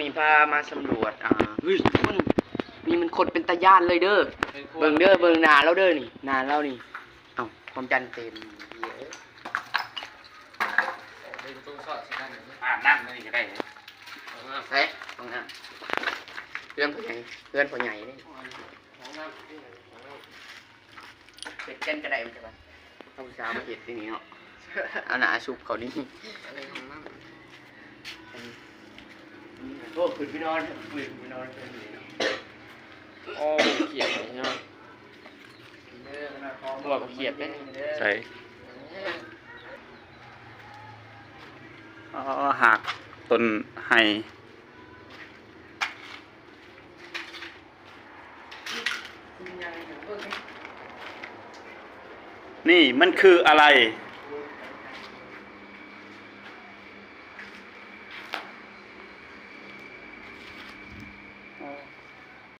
ນີ້ພາມາສຳຫຼວດ ອ່າ ເຮີ້ຍ ມັນ ນີ້ມັນຄົດເປັນຕາຢ້ານເລີຍເດີ. ເບິ່ງເດີ ເບິ່ງໜ້າລາວເດີນີ້ ໜ້າລາວນີ້. ເອົ້າ ຄວາມດັນເຕັມ. ອາບນ້ຳນີ້ກໍໄດ້. ໃສ ຫ້ອງນ້ຳ ເຮືອນພໍ່ໃຫຍ່ ເຮືອນພໍ່ໃຫຍ່ເດ້. ເຮັດກັນກໍໄດ້ ມັນຈະວ່າ ເອົາຜູ້ສາວມາເຮັດທີ່ນີ້ເນາະ ເອົາໜ້າຊຸບເຂົ້ານີ້. ໂອ້ ຂຶ້ນໄປນອນ ຂຶ້ນໄປນອນ. ໂອ້ ຂຽດເນາະ ພວກຂຽດເດ້. ໃສ ອໍ ຮາກຕົ້ນໄຮ. ນີ້ມັນຄືອະໄລ?